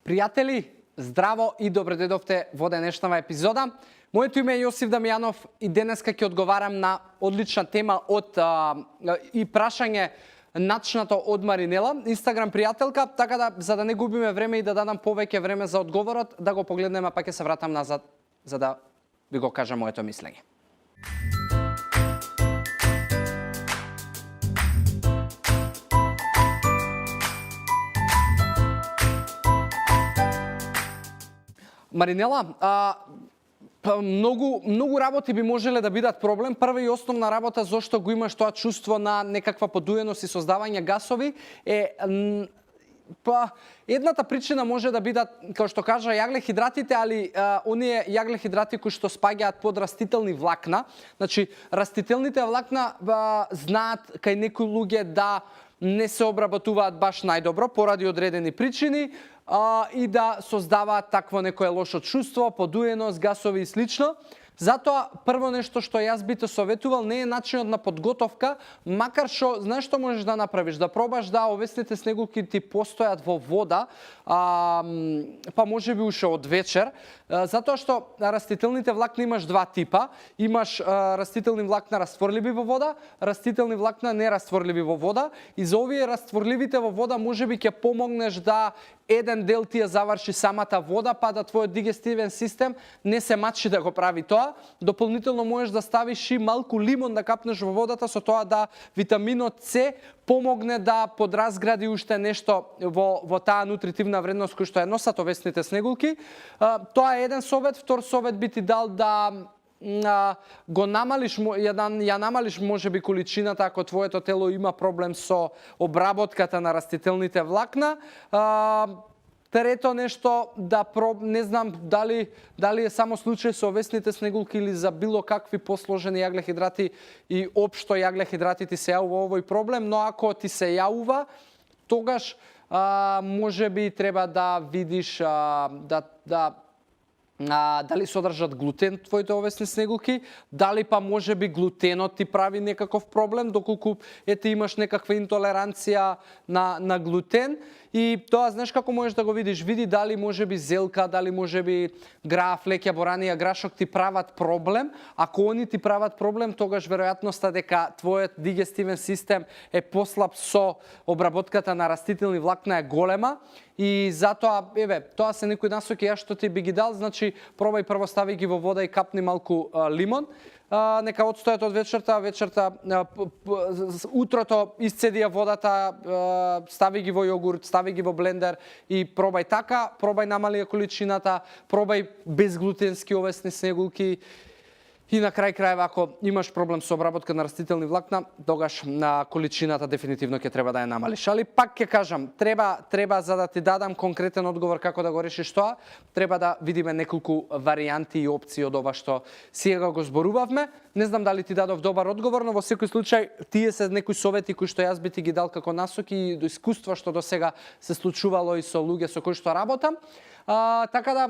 Пријатели, здраво и добре дојдовте во денешнава епизода. Моето име е Јосиф Дамјанов и денеска ќе одговарам на одлична тема и прашање начнато од Маринела, Инстаграм пријателка, така да за да не губиме време и да дадам повеќе време за одговорот, да го погледнеме, па ќе се вратам назад за да ви го кажам моето мислење. Маринела, многу работи би можеле да бидат проблем. Прва и основна работа зошто го имаш тоа чувство на некаква подуеност и создавање гасови е едната причина може да бидат, како што кажа, јаглехидратите, али оние јаглехидрати кои што спаѓаат под растителни влакна. Значи, растителните влакна знаат кај некои луѓе да не се обработуваат баш најдобро поради одредени причини и да создаваат такво некое лошо чувство, подуеност, гасови и слично. Затоа, прво нешто што јас би те советувал не е начинот на подготовка, макар што, знаеш што можеш да направиш? Да пробаш да овесните снегулки ти постојат во вода, па може би уште од вечер, затоа што растителните влакна имаш два типа. Имаш растителни влакна растворливи во вода, растителни влакна нерастворливи во вода, и за овие растворливите во вода можеби ќе помогнеш да еден дел ти ја заврши самата вода, па да твојот дигестивен систем не се мачи да го прави тоа. Дополнително можеш да ставиш и малку лимон да капнеш во водата, со тоа да витаминот С помогне да подразгради уште нешто во таа нутритивна вредност која што ја носат овесните снегулки. Тоа е еден совет. Втор совет би ти дал да го намалиш, ја намалиш можеби количината ако твоето тело има проблем со обработката на растителните влакна. Трето нешто, не знам дали е само случај со овесните снегулки или за било какви посложени јаглехидрати и општо јаглехидрати ти се јавува овој проблем, но ако ти се јавува, тогаш можеби треба да видиш дали содржат глутен твоите овесни снегулки, дали па можеби глутенот ти прави некаков проблем, доколку имаш некаква интолеранција на глутен. И тоа, знаеш како можеш да го видиш? Види дали можеби зелка, дали можеби граф, леќа, боранија, грашок ти прават проблем. Ако они ти прават проблем, тогаш веројатноста дека твојот дигестивен систем е послаб со обработката на растителни влакна е голема. И затоа, тоа се некои насоки јас што ти би ги дал, значи пробај прво стави ги во вода и капни малку лимон. Нека одстојат од вечерта, утрото исцеди ја водата, стави ги во јогурт, стави ги во блендер и пробај така, пробај намали количината, пробај безглутенски овесни снегулки. И на крај крајва, ако имаш проблем со обработка на растителни влакна, тогаш на количината дефинитивно ќе треба да ја намалиш. Али пак ќе кажам, треба за да ти дадам конкретен одговор како да го решиш тоа, треба да видиме неколку варијанти и опции од ова што сега го зборувавме. Не знам дали ти дадов добар одговор, но во секој случај тие се некои совети кои што јас би ти ги дал како насоки и до искуства што до сега се случувало и со луѓе со кои што работам. Така да,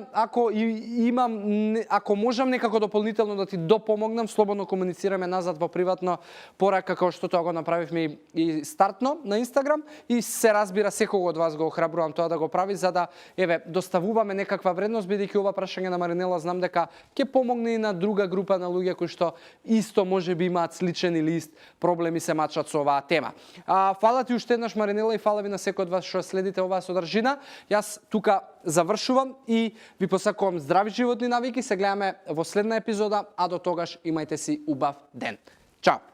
ако можам некако дополнително да ти допомогнам, слободно комуницираме назад во приватно порака, како што тоа го направивме и стартно на Инстаграм, и се разбира секој од вас го охрабрувам тоа да го прави, за да доставуваме некаква вредност, бидејќи ова прашање на Маринела знам дека ќе помогне и на друга група на луѓе кои што исто можеби имаат сличен или ист проблеми се мачат со оваа тема. Фала ти уште еднаш, Маринела, и фала ви на секој од вас што следите оваа содржина. Јас тука завршувам и ви посакувам здрави животни навики. Се гледаме во следна епизода, а до тогаш имајте си убав ден. Чао!